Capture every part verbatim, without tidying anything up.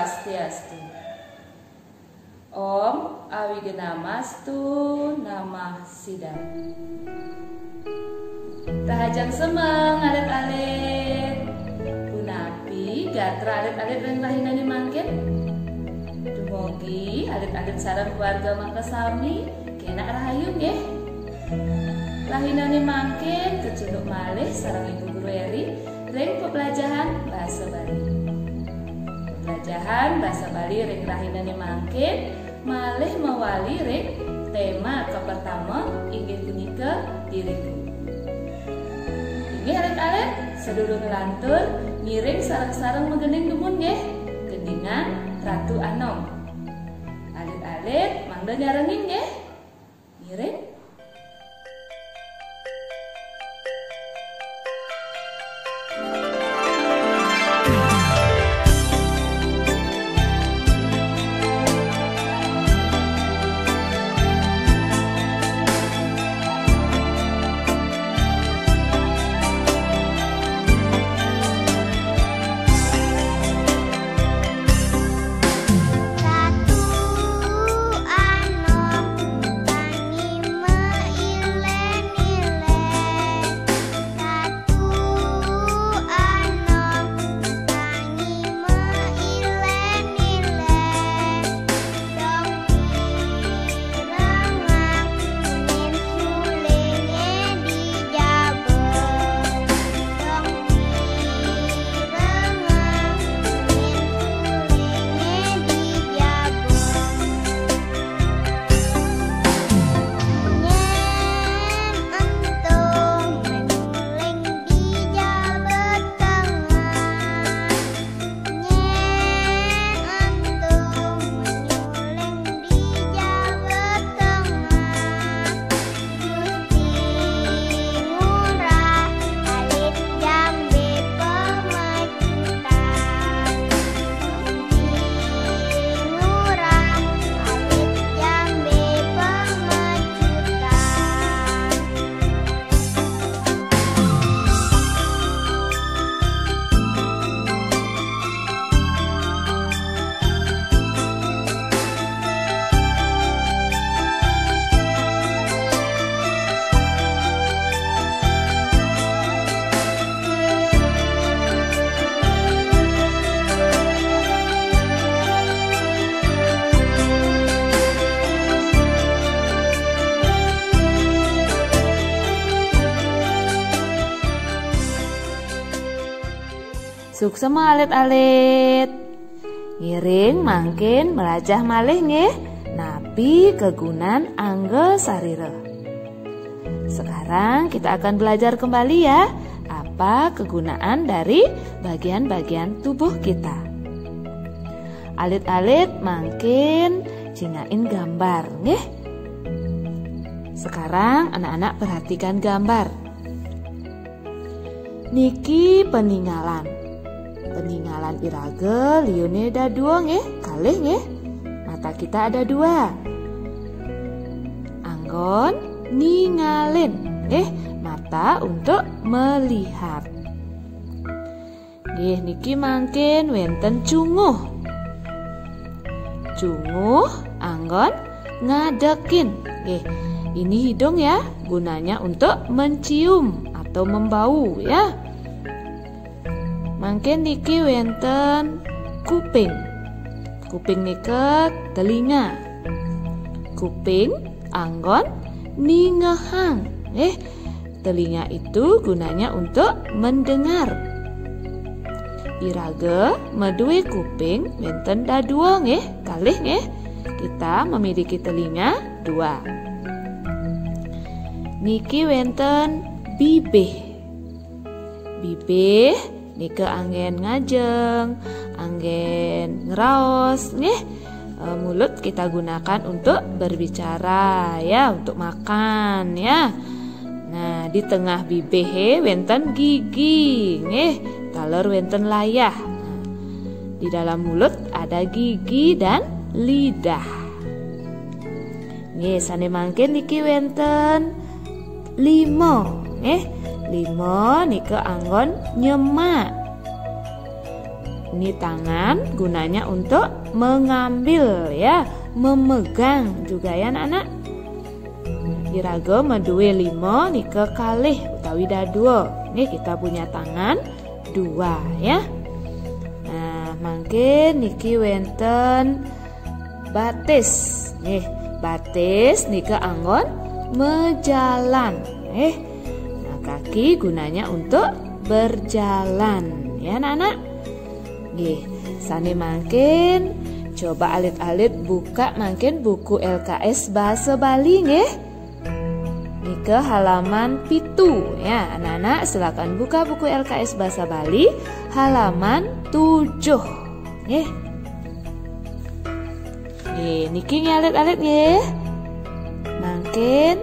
Swastiastu. Om Awighnamastu Namah Sidam. Rahajeng semeng alit-alit. Punapi gatra alit-alit ring rahinané mangkin? Dumugi alit-alit sareng keluarga makasami kenak rahayu nggih. Rahinané mangkin kecunduk malih sareng Ibu Guru Eri ring pepelajahan basa Bali. Pepelajahan basa Bali ring rahinané mangkin malih mawali ring tema kapertama, inggih punika diriku. Inggih alit-alit, sadurung nglantur, ngiring sareng-sareng magending dumun nggih. Gendingan Ratu Anom. Alit-alit, mangda nyarengin nggih. Ngiring. Suksma alit-alit. Ngiring mangkin mlajah malih nggih, napi kagunan angga sarira. Sekarang kita akan belajar kembali ya, apa kegunaan dari bagian-bagian tubuh kita. Alit-alit mangkin cinain gambar nggih. Sekarang anak-anak perhatikan gambar. Niki paningalan. Paningalan iraga liuné dadua nggih, kalih nggih. Mata kita ada dua. Anggon ningalin nggih, mata untuk melihat. Nggih, niki mangkin wénten cunguh. Cunguh anggon ngadekin. Nggih, ini hidung ya, gunanya untuk mencium atau membau ya. Mangkin niki wénten kuping. Kuping nika telinga. Kuping anggon ningehang. Nggih, telinga itu gunanya untuk mendengar. Iraga madué kuping wénten dadua nggih, kalih nggih. Kita memiliki telinga dua. Niki wénten bibih. Bibih nika anggén ngajeng, anggén ngraos nggih. Eh, mulut kita gunakan untuk berbicara ya, untuk makan ya. Nah, di tengah bibih wénten gigi nggih, taler wénten layah. Nah, di dalam mulut ada gigi dan lidah. Nggih, sané mangkin niki wénten lima nggih. Lima nika anggon nyemak. Ini tangan gunanya untuk mengambil, ya, memegang juga, ya, anak-anak. Iraga madué lima, nika kalih utawi dadua. Nggih, kita punya tangan dua, ya. Nah, mangkin niki wénten batis. Nggih, batis nika anggon majalan. Nggih. Nah, kaki gunanya untuk berjalan, ya, anak-anak. Nggih, sané mangkin coba alit-alit buka mangkin buku L K S Bahasa Bali, nggih. Nika halaman pitu, ya, anak-anak silakan buka buku L K S Bahasa Bali halaman tujuh, nggih. Nggih, niki nggih alit-alit nggih. Mangkin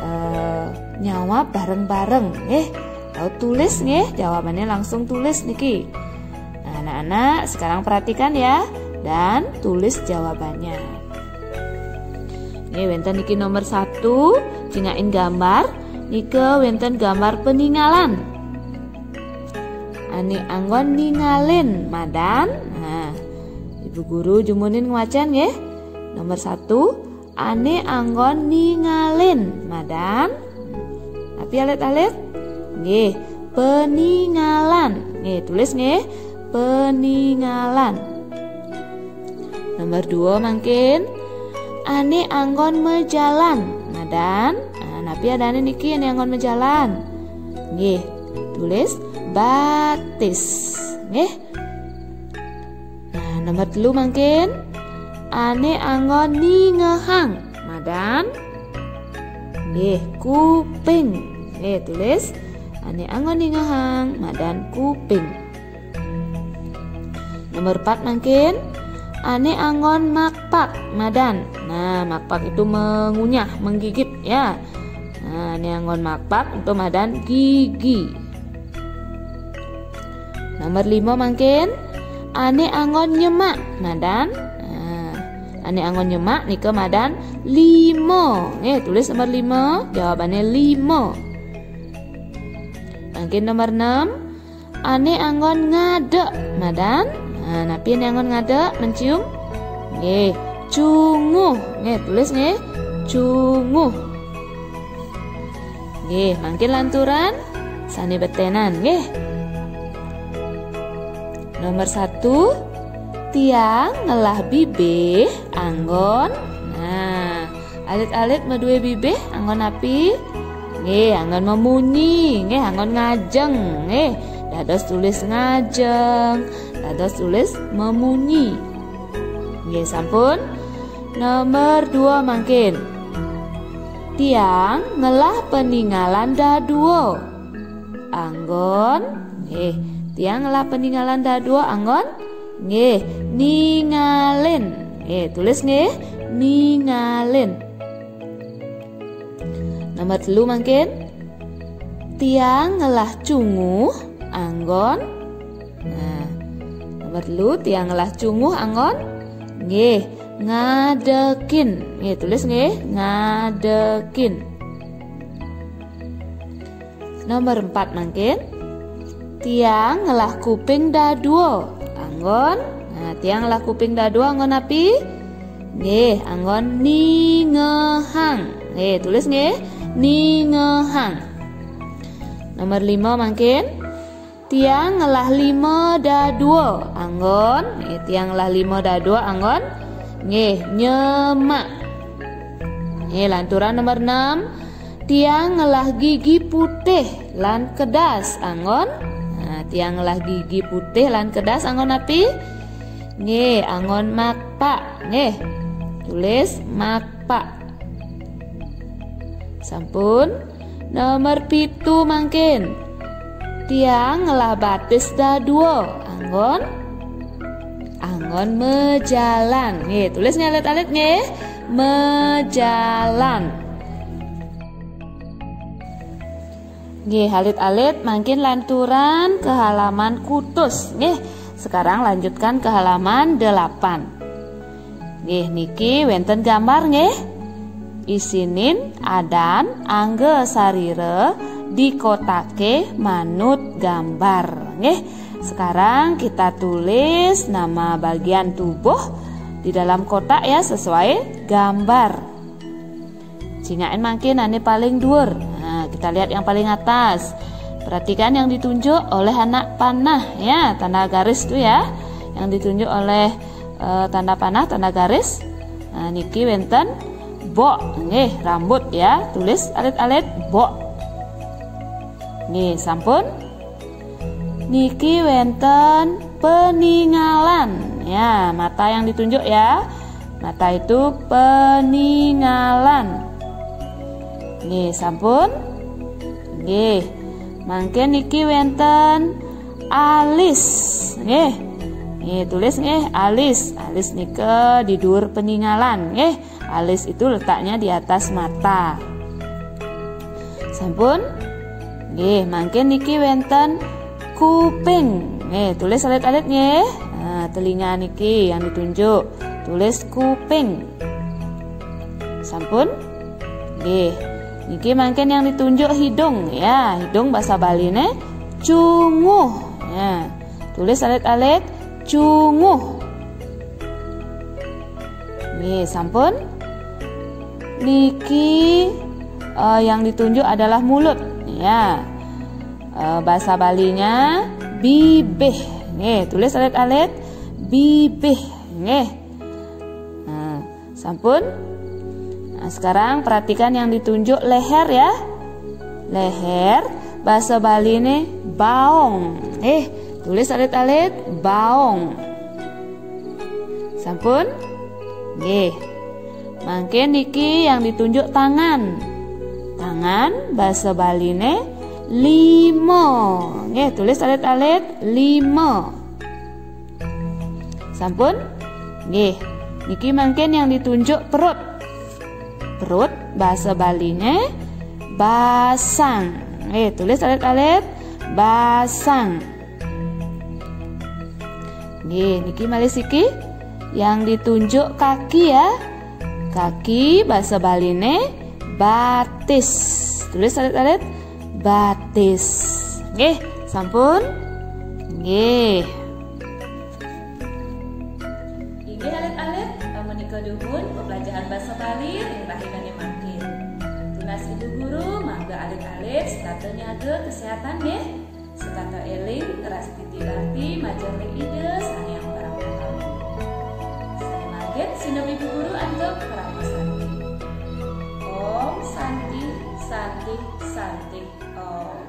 eh, nyawab bareng-bareng nggih. Atau tulis nggih, jawabannya langsung tulis niki. Nah, anak-anak sekarang perhatikan ya dan tulis jawabannya. Nggih, wénten niki nomor satu, cingakin gambar. Nika wénten gambar peningalan. Ané anggon ningalin madan. Nah, Ibu Guru jumunin ngwacén nggih. Nomor satu, ané anggon ningalin madan. Napi alit-alit? Nggih, peningalan. Nggih, tulis nggih, peningalan. Nomor dua mangkin, ané anggon majalan madan. Nah, napi adané niki ané anggon majalan? Nggih, tulis batis. Nggih. Nah, nomor telu mangkin, ané anggon ningehang madan. Nggih, kuping. Nggih, tulis, ané anggon ningehang madan kuping. Nomor empat mangkin, ané anggon makpak madan. Nah, makpak itu mengunyah, menggigit ya. Nah, ané anggon makpak untuk madan gigi. Nomor lima mangkin, ané anggon nyemak madan. Nah, ané anggon nyemak nika madan lima. Nggih, tulis nomor lima, jawabannya lima. Mangkin nomor enam, ané anggon ngadek madan. Nah, napi ané anggon ngadek? Mencium. Nggih, cunguh. Nggih, tulis nggih, cunguh. Nggih, mangkin lanturan sané betenan nggih. Nomor satu, tiang ngelah bibih anggon. Nah, alit-alit madué bibih anggon napi? Nggih, anggon memunyi, nggih, anggon ngajeng, nggih. Dados tulis ngajeng, dados tulis memunyi. Nggih, sampun. Nomor dua mangkin. Tiang ngelah peningalan dadua. Anggon, nggih. Tiang ngelah peningalan dadua anggon? Nggih, ningalin. Nggih, tulis nggih, ningalin. Nomor telu mangkin. Tiang ngelah cunguh anggon. Nah, nomor telu, tiang ngelah cunguh anggon? Nggih, ngadekin. Nggih, tulis nggih, ngadekin. Nomor empat mangkin. Tiang ngelah kuping dadua anggon. Nah, tiang ngelah kuping dadua anggon napi? Nggih, anggon ningehang. Nggih, tulis nggih, ningehang. Nomor lima mangkin. Tiang ngelah lima dadua anggon. Nggih, tiang ngelah lima dadua anggon. Nggih, nyemak. Nggih, lanturan nomor enam. Tiang ngelah gigi putih lan kedas anggon. Nah, tiang ngelah gigi putih lan kedas anggon napi? Nggih, anggon makpak. Nggih. Tulis makpak. Sampun. Nomor pitu mangkin. Tiang ngelah batis dadua anggon. Anggon mejalan. Nggih, tulis nggih alit-alit nggih. Mejalan. Nggih, alit-alit mangkin lanturan ke halaman kutus. Nggih, sekarang lanjutkan ke halaman delapan. Nggih, niki wénten gambar nggih. Isinin adan angga sarira dikotake manut gambar. Nggih, Sekarang kita tulis nama bagian tubuh di dalam kotak ya, sesuai gambar. Cingakin mangkin ane paling dhuwur. Nah, kita lihat yang paling atas. Perhatikan yang ditunjuk oleh anak panah ya, tanda garis tuh ya. Yang ditunjuk oleh eh, tanda panah, tanda garis. Nah, niki wenten bok, nggih, rambut ya. Tulis alit-alit bok. Nggih, sampun. Niki wenten peningalan. Ya, mata yang ditunjuk ya. Mata itu peningalan. Nggih, sampun. Nggih. Mangkin niki wenten alis. Nggih. Nggih, tulis nggih alis. Alis nika di dhuwur peningalan nggih. Alis itu letaknya di atas mata. Sampun? Nggih, mangkin niki wenten kuping. Nggih, tulis alit-alit nggih. Nah, telinga niki yang ditunjuk. Tulis kuping. Sampun? Nggih. Niki mangkin yang ditunjuk hidung ya. Hidung bahasa Baline cunguh. Ya. Tulis alit-alit cunguh. Nggih, sampun. Niki eh, yang ditunjuk adalah mulut. Ya. Eh, bahasa Balinya bibih. Nggih, tulis alit-alit bibih. Nggih. Nah, sampun. Nah, sekarang perhatikan yang ditunjuk leher ya. Leher, bahasa Baline baong. Eh, tulis alit-alit baong. Sampun? Nggih. Mangkin niki yang ditunjuk tangan. Tangan, bahasa Baline lima. Nggih, tulis alit-alit lima. Sampun? Nggih. Niki mangkin yang ditunjuk perut. Perut, bahasa Baline basang. Nggih, tulis alit-alit basang. Nggih, niki malih siki yang ditunjuk kaki ya. Kaki, bahasa Baline batis. Tulis alit-alit batis. Nggih, sampun? Nggih. Inggih alit-alit, menika dumun pembelajaran basa Bali ring rahinane mangkin. Tunas Ibu Guru mangga alit-alit setata nyaga kesehatan nggih. Setata eling, teras titi bakti majeng ring Ida Sang Hyang Parama Kawi. Sane mangkin sineb Ibu Guru antuk parama santi. Om Santi, Santi, Santi, Om.